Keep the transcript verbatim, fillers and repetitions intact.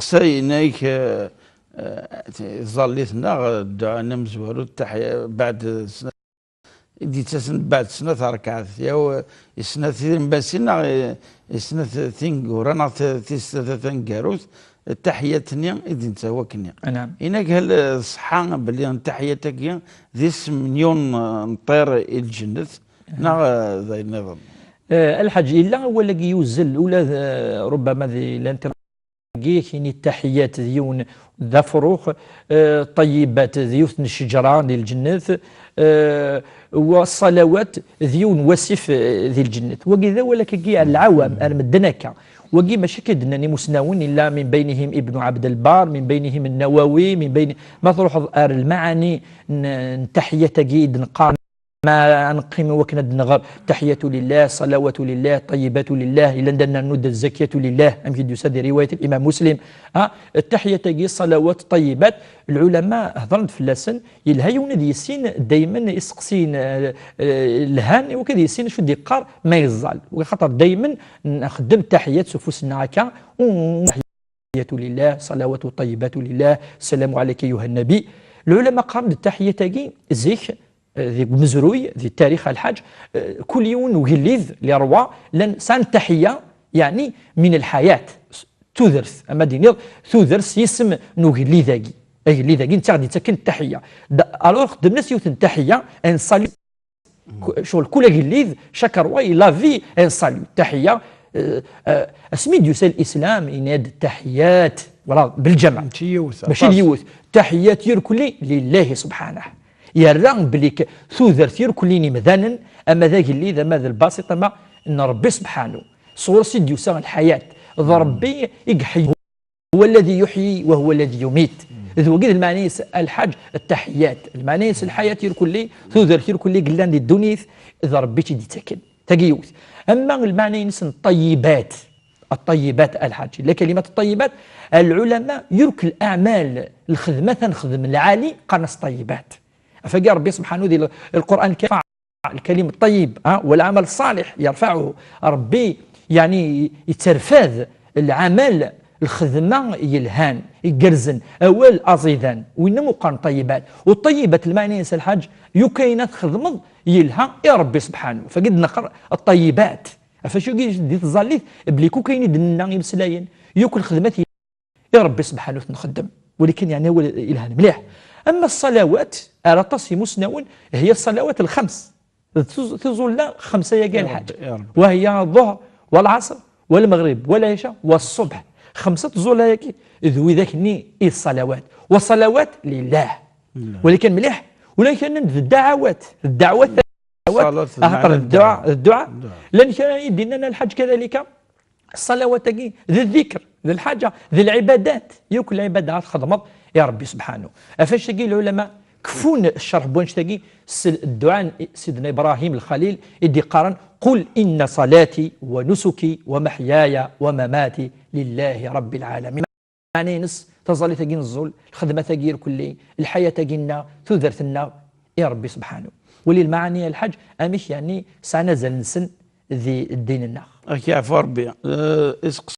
Ass-a yenna-k, eh, eh, ẓẓallit-nneɣ, dduɛa n amezwaru, ttaḥya-, baɛd snat, i d-yettasen baɛd snat rakaɛat, yaw, i snat tilemmasin neɣ i, i snat tineggura neɣ t-, tis tlata taneggarut, ttaḥiyat-nni i d-nettawi akkenni. Anɛam. Yenna-k hal, eh, ṣṣeḥḥa belli ttaḥiyat-agi d isem n yiwen, eh, n ṭṭir i lǧennet, neɣ, eh, d ayen nniḍen? Eh, a Lḥaǧ, yella wawal-agi yuzzel, ula d, eh, rubbama di l'internet agi, kini ttaḥiyat d yiwen d afrux, eh, ṭayyibat d yiwet n ccejra di lǧennet, eh, wa ṣṣalawat d yiwen n wasif, eh, di lǧennet. Wagi d awal-agi ar lɛawam, ar medden akka. Wagi mačči akka i d-nnan imusnawen, illa min baynihim Ibnu Ɛebd Lbar, min baynihim Nnawawi, min bayni-, ma truḥeḍ ar lmaɛani n, n ttaḥiyat-agi i d-neqqar, ma ad neqqim i wakken ad d-nɣer taḥiyatu lillah, ṣalawatu lillah, ṭayyibatu lillah, illa anda nernu-d zakiyatu lillah, amek i d-yusa di riwayat Imam Muslim. Ha, ttaḥiyat-agi, ṣalawat, ṭayyibat, lɛulama hedren-d fell-asen, yelha yiwen ad yissin daymen iseqsiyen, eh, eh, lhan, i wakken ad yissin acu d-yeqqar ma yeẓẓal. Axaṭer daymen nxeddem ttaḥiyat s ufus-nneɣ akka, u-, u-, taḥiyatu lillah, ṣalawatu ṭayyibatu lillah, ssalamu ɛalayka ayyuha nnabi. Lɛulama qqaren-d ttaḥiyat-agi, zik, eh, deg umezruy, di ttarix a Lḥaǧ, eh, kul yiwen ugellid, les rois, llan sɛan ttaḥiya, yeɛni, min lḥayat, s-, tudert, ama d-iniḍ, tudert s yisem n ugellid-agi. Agellid-agi, netta ɣ-d-yettaken ttaḥiya. Da, alors, xedmen-as yiwet n ttaḥiya, un salut. Ku-, ccɣel kul agellid, chaque roi, il a vie, un salut. Ttaḥiya, eh, eh, asmi d-yusa l'islam, yenna-d ttaḥiyat, voilà, belǧameɛ. Mačči yiwet, mačči d aṭas. Yiwet. Ttaḥiyat irkelli lillahi subḥanah. Yerra belli k-, tudert irkelli n yimdanen, ama d agellid, ama d lbasit, ama n Rebbi subḥanu. Sɣur-s i d-yusa lḥayat. D Rebbi i iḥeyyun. هو الذي يحيي وهو الذي يميت. D wagi d lmeɛna-is a Lḥaǧ, ttaḥiyat. Lmeɛna-is lḥayat irkelli, tudert irkelli yellan di ddunit, d Rebbi i tt-id-yettaken. Tagi yiwet. Ama lmeɛna-ines n ṭayyibat, ṭayyibat a Lḥaǧ. La kalimat ṭayyibat, lɛulama yurk leɛmal, lxedma tanexdem lɛali, qqaren-as ṭayyibat. Afagi Rebbi subḥanu di l-, Lqur'an Lkarim, الكلم الطيب، ها، والعمل الصالح يرفعه. Rebbi, yeɛni, yetterfad lɛamal, lxedma yelhan, igerrzen, awal aẓidan, winna meqqar n ṭayyibat. U ṭayyibat, lmeɛna-ines a Lḥaǧ, yakk ayen ad txedmeḍ yelha i Rebbi subḥanu. Fagi d-neqqar ṭayyibat. Ɣef wacu i di tẓallit, belli yakk ayen i d-nenna imeslayen, yakk lxedmat i Rebbi subḥanu ad t-nxeddem. Walakin, yeɛni, awal yelhan mliḥ. Ama ṣṣalawat, ar aṭas imusnawen, هي الصلوات الخمس. D tuz-, tiẓulla xemsa-yagi a Lḥaǧ. Wa hiya ḍuhr, wa lɛaṣer, wa lmeɣrib, wa lɛica, wa ṣṣubḥ. Xemsa tẓulla-yagi, d widak-nni i ṣṣalawat. Wa ṣṣalawat lillah. Walakin mliḥ, ula kra d ddaɛawat, d ddaɛawat, axaṭer d dduɛa, d dduɛa. Llan kra i d-innan a Lḥaǧ kadalika, ṣṣalawat-agi, d ddikr, d lḥaǧa, d lɛibadat, yakk lɛibada ad txedmeḍ i Rebbi subḥanu. Ɣef wacu-agi lɛulama kfun ccerḥ n wannect-agi s dduɛa n Sidna Ibrahim Lxalil i d-iqqaren: قل إن صلاتي ونسكي ومحياي ومماتي لله رب العالمين. Lmeɛna-ines, taẓallit-agi n ẓẓul, lxedmat-agi irkelli, lḥayat-agi-nneɣ, tudert-nneɣ i Rebbi subḥanu. Wali lmeɛani a Lḥaǧ, amek, yeɛni, sɛan azal-nsen di ddin-nneɣ. Ad k-yeɛfu Rebbi. Eh, iseqs-